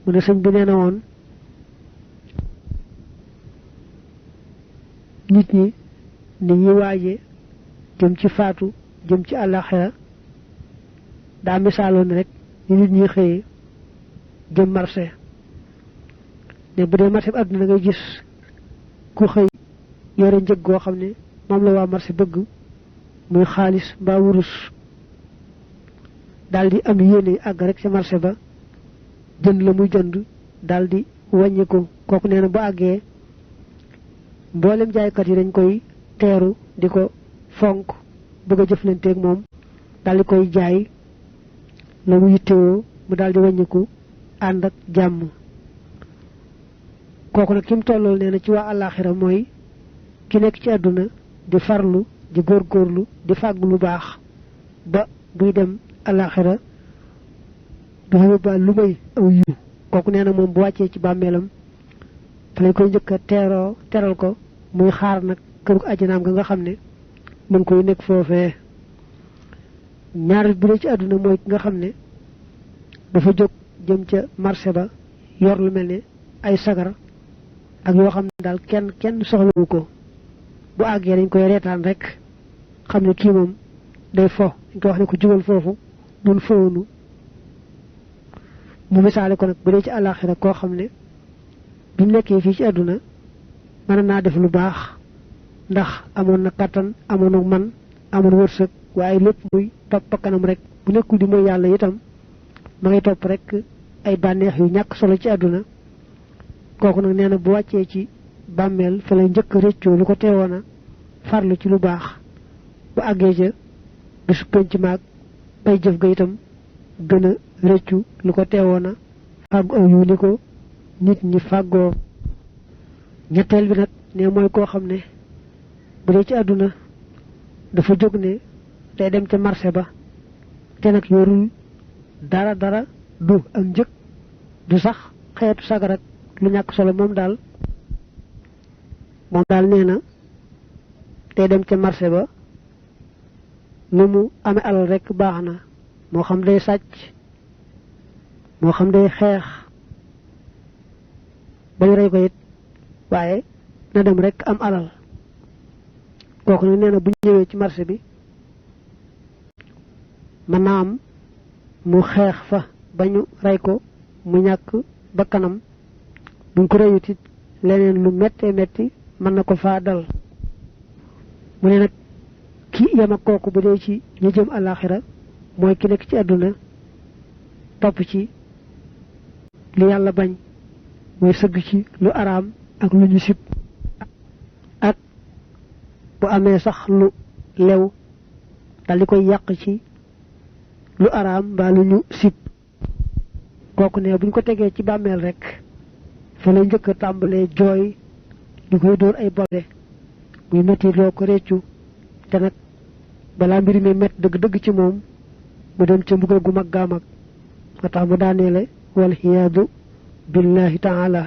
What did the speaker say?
mu ne sëñ bi nee na woon nit ñi ni ñi waaje jëm ci faatu jëm ci àllaxira daa misaaloon rek ni nit ñi xëyee jëm marché ne bu dee marché bi àdduna ngay gis ku xëy yore njëg goo xam ne moom la waa marché bëgg muy xaalis mbaa wurus daldi am yéene àgg rek ca marché ba jënd la muy jënd daldi wàññi ko kooku nee na bu àggee mboolem jaaykat yi dañ koy teeru di ko fonk bëgg a jëflanteeg moom daldi koy jaay la mu yittewoo mu daldi wàññiku ànd ak jàmm kooku nag ki mu tollool nee na ci waa àllaaxira mooy ki nekk ci àdduna di farlu di góorgóorlu di fàggu lu baax ba buy dem àllaaxira du yóbbaal lu may aw yiw kooku nee na moom bu wàccee ci bàmmeelam fa lañ koy njëkk a teral ko muy xaar nag kërug àjjanaam nga xam ne mën koy nekk foofee ñaar bu dee ci àdduna mooy ki nga xam ne dafa jóg jëm ca marché ba yor lu mel ne ay sagar ak yoo xam ne daal kenn soxlawu ko bu àggee dañ koy reetaan rek xam ne kii moom day fo dañ koy wax ne ko jugal foofu dun fowunu mu misaale ko nag bu dee ci àllaaxira koo xam ne bi mu nekkee fii ci àdduna mën naa def lu baax ndax amoon na kattan amoon na man amoon wërsëg waaye lépp muy topp kanam rek bu nekkul di mooy yàlla itam ma ngay topp rek ay bànneex yu ñàkk solo ci àdduna kooku nag nee na bu wàccee ci bàmmeel fa lay njëkk réccoo lu ko teewoon a farlu ci lu baax bu àggee ca bisu penc maag pay jëf ga itam gën a réccu lu ko teewoon a fàggu aw yu ni ko nit ñi fàggoo ñetteel bi nag ne mooy koo xam ne bu dee ci àdduna dafa jóg ne day dem ca marché ba te nag yorul dara du ak njëg du sax xeetu sagarak lu ñàkk solo moom daal nee na day dem ca marché ba lu mu amee alal rek baax na moo xam day sàcc moo xam day xeex bañ rey ko it waaye na dem rek am alal kooku nag nee na bu ñëwee ci marché bi mën naa am mu xeex fa ba ñu rey ko mu ñàkk bakkanam buñ ko reyut it leneen lu méttee métti mën na ko faa dal mu ne nag ki yem ak kooku bu dee ci ñu jëm àllaaxira mooy ki nekk ci àdduna topp ci li yàlla bañ mooy sëgg ci lu araam ak lu ñu sib ak bu amee sax lu lew dal di koy yàq ci lu araam mbaa lu ñu sib kooku ne buñ ko tegee ci bàmmeel rek fa lay njëkk a tàmbalee jooy di koy dóor ay bobe muy metti loo ko réccu te nag balaa mbir mi mett dëgg-dëgg ci moom mu dem ca mbugal gu mag gaa mag nga tax mu daaneele wal xiyaadu billahi taala